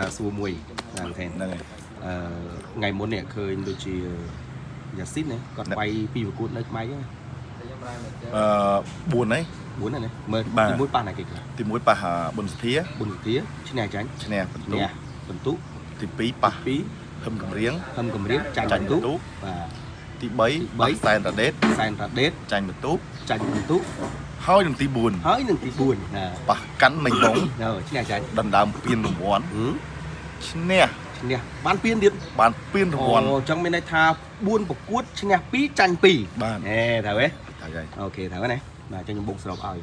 បាទសួរមួយបាទថេន ហ្នឹងហើយ អឺថ្ងៃមុននេះឃើញដូចជាយ៉ាស៊ីនណាគាត់វាយពីប្រកួតនៅខ្មែរហ្នឹង អឺ4ហើយ 4ហ្នឹងណាមើល បាទ ទី1ប៉ះណាគេខ្លះ ទី1ប៉ះប៊ុនសធា ប៊ុនវិធាឈ្នះចាញ់ ឈ្នះបន្ទុ ឈ្នះបន្ទុក ទី2ប៉ះ 2 ហឹមកំរៀង ហឹមកំរៀងចាញ់បន្ទុក ចាញ់បន្ទុក បាទ ទី3ប៉ះសែនរ៉ាដេត សែនរ៉ាដេត ចាញ់បន្ទុក ចាញ់បន្ទុក ហើយនឹងទី4 ហើយនឹងទី4ណា ប៉ះកាន់មិញបង នៅឈ្នះចាញ់ ដណ្ដើមពានរង្វាន់ ហឹម ឈ្នះ ឈ្នះបានពានទៀត បានពានរង្វាន់ អូចង់មានន័យថា4ប្រកួតឈ្នះ2ចាញ់2 បាទ ហេត្រូវទេ ត្រូវហើយ អូខេត្រូវហើយណាបាទអញ្ចឹងខ្ញុំបូកសរុបឲ្យ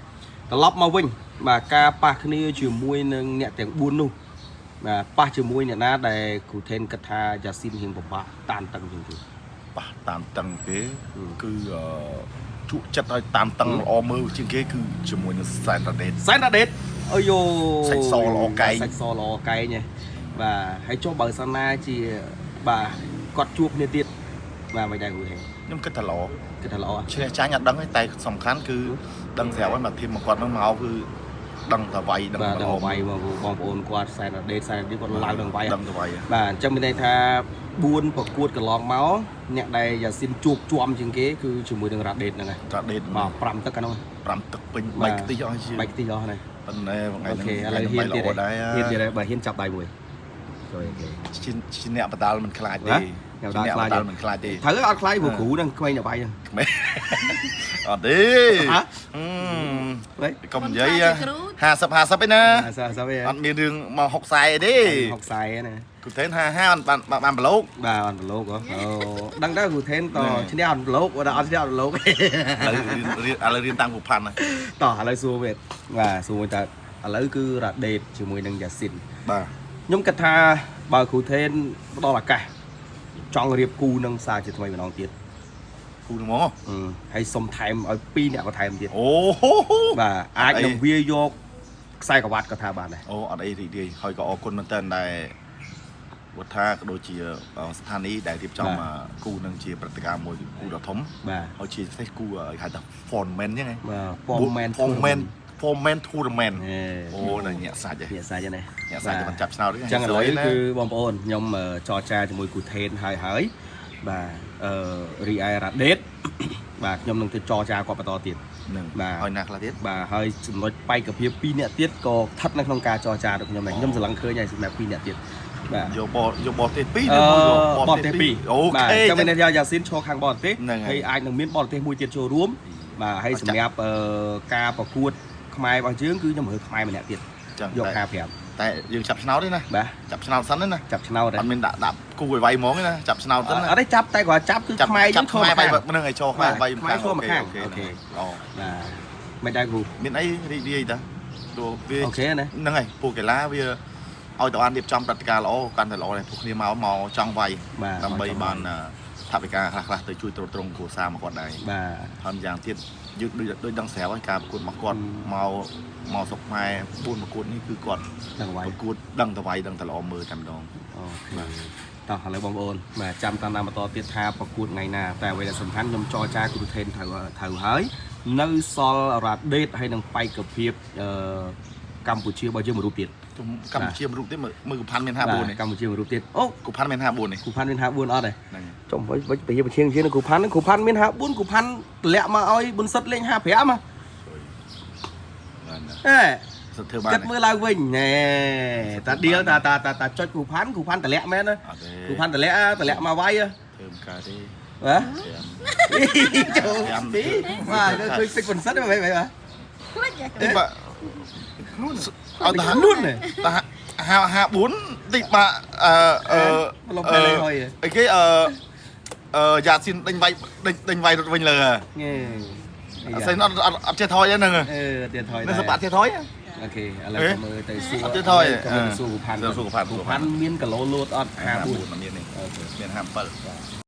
ត្រឡប់មកវិញបាទការប៉ះគ្នាជាមួយនឹងអ្នកទាំង4នោះបាទប៉ះជាមួយអ្នកណាដែលគ្រូថេនគិតថាយ៉ាស៊ីនរៀងពិបាកតានតឹងជាងគេ ប៉ះតាមតឹងគេ ហឹម គឺអឺជក់ចិត្តឲ្យតាមតឹងល្អមើលជាងគេគឺជាមួយនឹងសែនរ៉ាដេត សែនរ៉ាដេតអើយយោ សាច់សល្អកែង សាច់សល្អកែងហ៎បាទហើយចុះបើសិនណាជាបាទគាត់ជួបគ្នាទៀតបាទមិនដែរគ្រូថេន ខ្ញុំគិតថាល្អ គិតថាល្អ ឈ្នះចាញ់អត់ដឹងទេតែសំខាន់គឺដឹងស្រាប់ហើយមកធីមរបស់គាត់ហ្នឹងមកគឺដឹងតែវាយដឹង បាទ តែ ដឹងវាយមកបងប្អូនគាត់សែនរ៉ាដេតសែនរ៉ាដេតគាត់ឡើងដឹងវាយ ដឹងតែវាយ បាទអញ្ចឹងមានន័យថា4ប្រកួតកន្លងមកអ្នកដែលយ៉ាស៊ីនជួបជាំជាងគេគឺជាមួយនឹងរ៉ាដេតហ្នឹងហើយ រ៉ាដេត បាទ5ទឹកកាលនោះ 5ទឹកពេញបែកខ្ទិះអស់ជា បែកខ្ទិះអស់ហ្នឹង ប៉ុន្តែថ្ងៃ អូ ហ្នឹង ខេឥឡូវហ៊ានទៀត ល្អដែរ ហ៊ានទៀតហើយបាទហ៊ានចាប់ដៃមួយចូលអូខេ ជាជាអ្នកបដាលមិនខ្លាចទេ ណាអ្នកបដាល ជា ខ្លាចទេ មិនខ្លាចទេ ត្រូវអត់ខ្លាចព្រោះគ្រូហ្នឹងក្មេងដល់បាយហ្នឹង ក្មេងអត់ទេ ហ៎ ហឹម ហេ កុំនិយាយ មិនខ្លាចទេគ្រូ 50 50ឯណា អាសាសាវិញ អត់មានរឿងមក60 40អីទេ 60ខ្សែណា គូថេន55បានបានបានប្រឡូក បាទអត់ប្រឡូកហ៎អូដឹងតើគ្រូថេនតឈ្នះអត់ប្រឡូកបើអត់ឈ្នះអត់ប្រឡូក ឥឡូវរៀនរៀនឥឡូវរៀនតាមគូផាន់ណា តោះឥឡូវសួរវិញបាទសួរវិញតើឥឡូវគឺរ៉ាដេតជាមួយនឹងយ៉ាស៊ីន បាទ ខ្ញុំគិតថាបើគ្រូថេនផ្ដល់ឱកាសចង់រៀបគូនឹងសារជាថ្មីម្ដងទៀត គូនឹងហ្មង អឺហើយសុំថែមឲ្យ2អ្នកបន្ថែមទៀត អូហូហូ បាទអាចនឹងវាយកខ្សែក្រវ៉ាត់ក៏ថាបានដែរ អូអត់អីរីករាយហើយក៏អរគុណមែនតើដែលវត្តថាក៏ដូចជាស្ថានីយ៍ដែលរៀបចំគូនឹងជាព្រឹត្តិការណ៍មួយគូដ៏ធំ បាទ ហើយជាពិសេសគូគេហៅថា Foreman ហ្នឹងឯង បាទ Foreman Foreman Foreman Tournament ហេ អូនៅញាក់សាច់ឯង ញាក់សាច់ហ្នឹងណា ញាក់សាច់តែមិនចាប់ឆ្នោតទេ អញ្ចឹងឥឡូវគឺបងប្អូនខ្ញុំចរចាជាមួយគ្រូថេនហើយហើយបាទអឺរីឯរ៉ាដេត បាទខ្ញុំនឹងទៅចរចាគាត់បន្តទៀត ហ្នឹង បាទ ហើយណាខ្លះទៀត បាទហើយចំណុចបេក្ខភាព2នាក់ទៀតក៏ស្ថិតនៅក្នុងការចរចារបស់ខ្ញុំដែរខ្ញុំស្រឡឹងឃើញហើយសម្រាប់2នាក់ទៀតបាទ យកបយកបរទេស2 អឺ ឬមួយយក បរទេស2 អូ បាទ ខេ ចាំមានន័យថាយ៉ាស៊ីនឈរខាងបរទេស ហ្នឹងហើយ ហើយអាចនឹងមានបរទេសមួយទៀតចូលរួមបាទហើយសម្រាប់ការប្រកួតខ្មែររបស់យើងគឺខ្ញុំរើសខ្មែរម្នាក់ទៀត យក ចឹងតែ 55 តែយើងចាប់ឆ្នោតទេណា បាទ ចាប់ឆ្នោតសិនទេណា ចាប់ឆ្នោត អត់មានដាក់ដាក់គូឲ្យវាយហ្មងទេណាចាប់ឆ្នោតសិនណា អត់ទេចាប់តែគាត់ចាប់គឺខ្មែរយើងឈរ ខ្មែរ មកខាង វាយហ្នឹងឲ្យឈរខ្មែរវាយ ខ្មែរឈរមកខាង អូ អូខេ ខេអូ បាទមិនដែរគ្រូ មានអីរីករាយតាព្រោះវា អូខេណា ហ្នឹងហើយពួកកីឡាវាឲ្យតបានរៀបចំព្រឹត្តិការណ៍ល្អកាន់តែល្អដែរពួកគ្នាមកមកចង់វាយ បាទ ដើម្បីបានថវិកាខ្លះៗទៅជួយទ្រទ្រង់គ្រួសារមកគាត់ដែរ បាទ ហើយម្យ៉ាងទៀតយើងដូចដូចដឹងស្រាប់ហើយការប្រកួតរបស់គាត់មកមកស្រុកខ្មែរ4ប្រកួតនេះគឺគាត់ ដឹងវាយ ប្រកួតដឹងតែវាយដឹងតែល្អមើលតែម្ដង អូខេតោះឥឡូវបងប្អូនបាទចាំតាមដានបន្តទៀតថាប្រកួតថ្ងៃណាតែអ្វីដែលសំខាន់ខ្ញុំចរចាគ្រូថេនត្រូវត្រូវហើយនៅសល់រ៉ាដេតហើយនឹងបេក្ខភាពអឺកម្ពុជារបស់យើងមួយរូបទៀត ជុំកម្ពុជាមួយរូបទៀតមើលមើលកផាន់មាន54នេះ បាទកម្ពុជាមួយរូបទៀតអូ កផាន់មាន54នេះ គ្រូផាន់មាន54អត់ទេ ហ្នឹង ចុំវិញវិញពជាជាងជាងគ្រូផាន់គ្រូផាន់មាន54គ្រូផាន់តម្លាក់មកឲ្យប៊ុនសិតលេង55ហ៎ បានណា ហេ សិតធ្វើបាន គិតមើលឡើងវិញណែតាឌៀលតាតាតាតាចុចគ្រូផាន់គ្រូផាន់តម្លាក់មែនណា អត់ទេ គ្រូផាន់តម្លាក់តម្លាក់មកវាយហ៎ ធ្វើមិនកើតទេ បាទ ត្រាំ ចូលទីបាទឃើញពេចប៊ុនសិតហ្នឹងមែនបាទ ខ្លាច តិចបា ខ្លួន ឲ្យតា ខ្លួនទេ តា54តិចបាអឺអឺ លំពេលហើយ អីគេអឺអឺយ៉ាស៊ីនដេញវាយដេញដេញវាយរត់វិញលើ ងេ អត់សេនអត់អត់អត់ចេះថយហ្នឹង អឺទៀតថយ នៅសបាក់ចេះថយ អូខេឥឡូវមើលទៅសួរ អត់ទេថយ ទៅមើលសួរគ្រូផាន់ សួរគ្រូផាន់ គ្រូផាន់មានគីឡូលូតអត់ 54 54 មិនមានទេ អូខេ មាន57